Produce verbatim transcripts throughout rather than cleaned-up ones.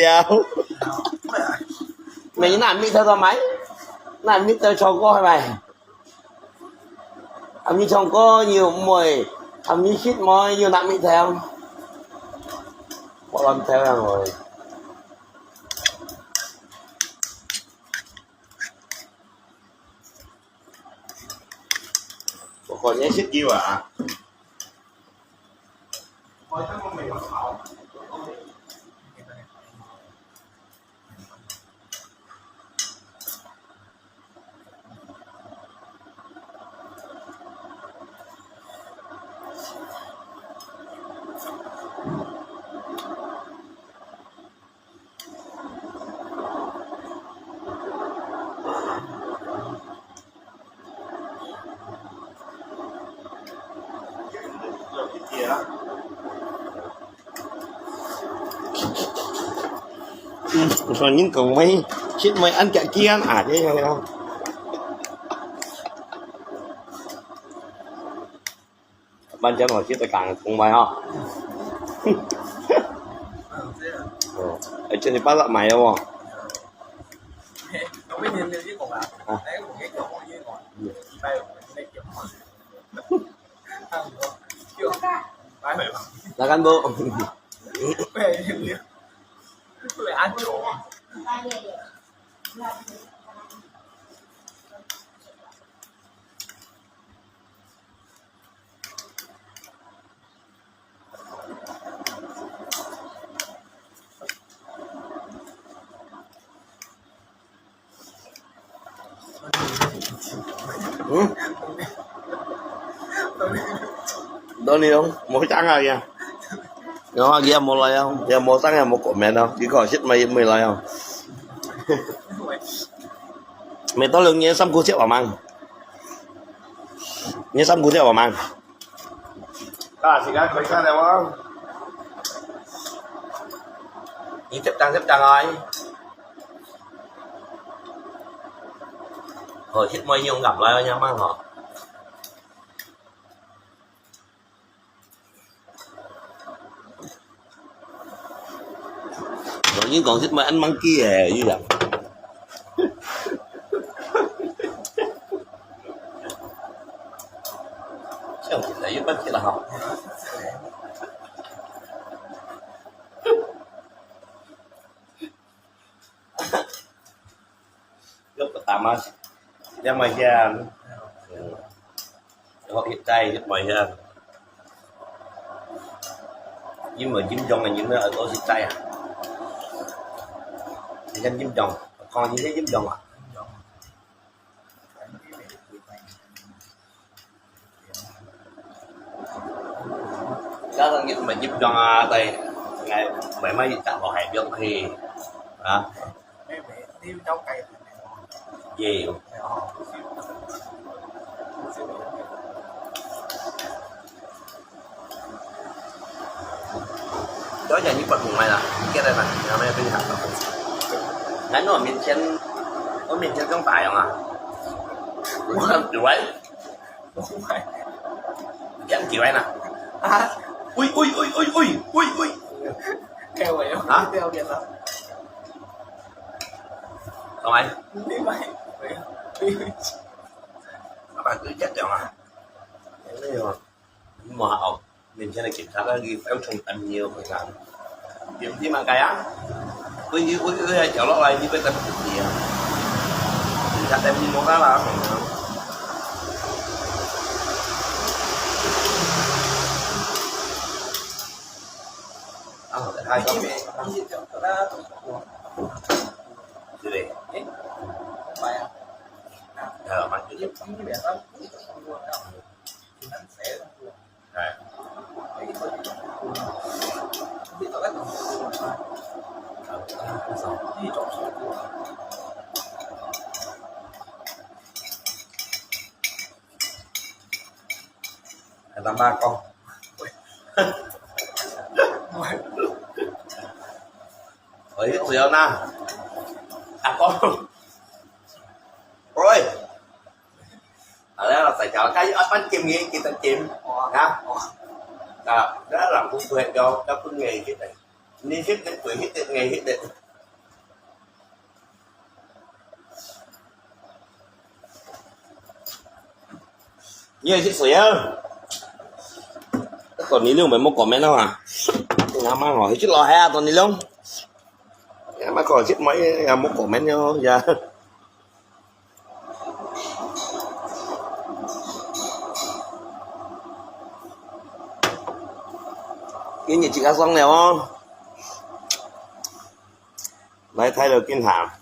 條。你拿米頭做麼个？拿米頭唱歌係無？啊，你唱歌又毋會，啊，你食物又拿米頭，我亂頭啊我。我看你食久啊。 嗯，我說恁講話，食物恁遽遽啊，這樣樣。 反正我記得講講話哈。哦，而且你爸爸買了哦。啊。嗯。那幹部。嗯？當然無聲啊，佢啊。然後佢也無來啊，佢也無聲也無comment啊，佢講食物也無來啊。每到六年三姑姐幫忙，你三姑姐幫忙。 啊，時間開餐了哦。你接單接單啊？哦，食物用夾來哦，慢慢吼。 我跟你講，這擺恁猛記誒，你講。這樣子才有問題了哈。 又不打嘛，兩毛錢，嗯，然後一袋一毛錢，因為金鐘的人呢，都是在啊，你看金鐘，看你是金鐘啊。 加上入，入莊啊，在，哎，慢慢入落海邊去，啊。也有。多謝你不明白啦，你get了嗎？你還沒有分享到。來，我面前，我面前這種打樣啊。我很喜歡。 點幾位呢？啊？喂喂喂喂喂喂喂！開胃哦，啊？不要變了。講來。你買，老闆，你這樣講啊？沒有啊。你莫好。 面前个警察，佢非常重要，佢講，你毋知麼个啊？佢佢佢佢係掉落來，你會等毋知啊？警察等你莫啦啦。啊，係，係。係，反正就係。 哎。還摎媽講。喂，只要那，阿公，喂。 啊，了，在家，該一般金个，幾多金？啊？啊，那人不會，要，要分个，幾多？你食得，佢食得，𠊎食得。你愛食水啊？到你兩杯莫講咩啦嘛。阿媽哦，去老海啊，到你兩。阿媽講食麼个也莫講咩了呀。 今日自家爽了哦。來，大陸見下。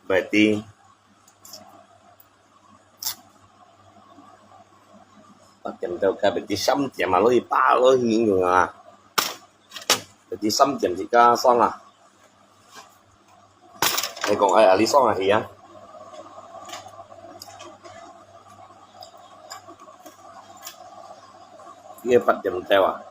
來，知。八點到，該別知三點啊，落去八，落去應用啊。別知三點自家爽啊。 你講，哎呀，你爽啊，係啊？你八點到啊？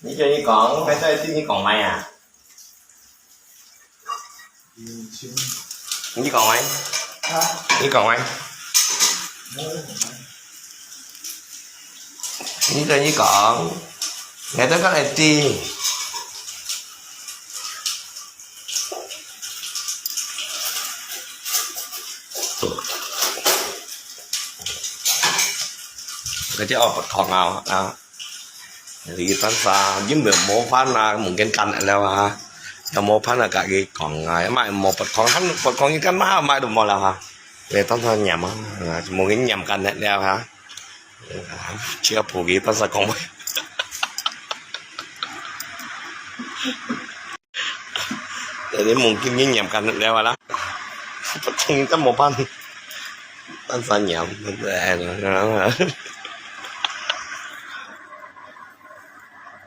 你叫你講，還係你講咩啊？你講咩？你講咩？你叫你講，𠊎都講會知。 該隻哦，不同啊，啊。你單儕，因為無飯啊，mungkin乾了啊。有無飯啊，自家講啊，買無不同，還不同，你幹嘛買都無了哈。你單儕黏啊，啊，mungkin黏乾了哈。只有普及單儕講。 Jadi mungkin你黏乾了啦。不同，該無辦法。單儕黏，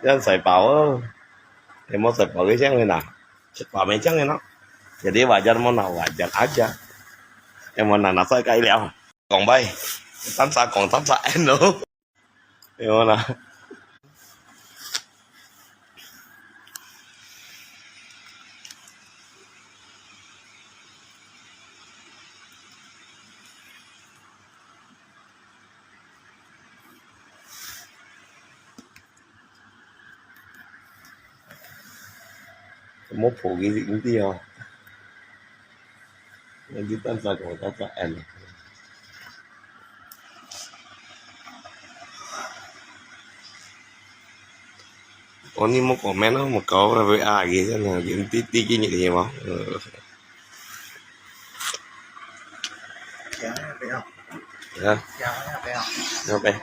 這樣塞飽哦。有無塞飽个這樣个啦？塞飽沒這樣个咯。Jadi wajar無拿wajar aja。有無拿拿出來該了。講吧，單儕講單儕end咯。 有啦。莫破佢，你知哦。你單儕講單儕end。哦，你莫講咩咯，莫搞啦，會啊，佢真係，佢知，知今日个嘛。呃。 啊？要不要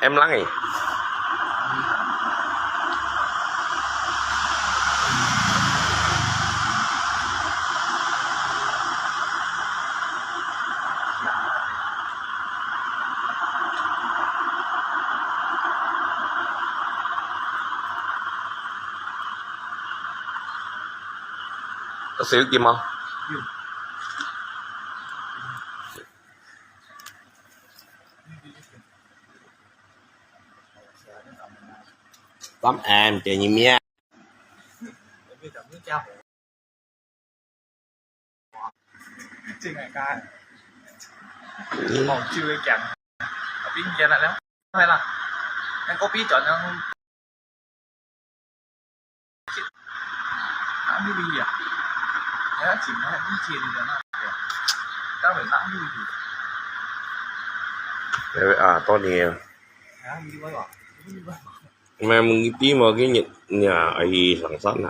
？Em lang eh. Có xíu chim không? Tắm em, trời nhìn miếng. 該，望住个鏡，邊見啦了，係啦，該嗰邊轉樣，哪裡啊？還要緊，還要緊的那個，當然哪裡。哎啊，多年。還要另外啊，另外啊。Mày mừng tí mà cái nhiệt nhà ấy lăng sắt nè.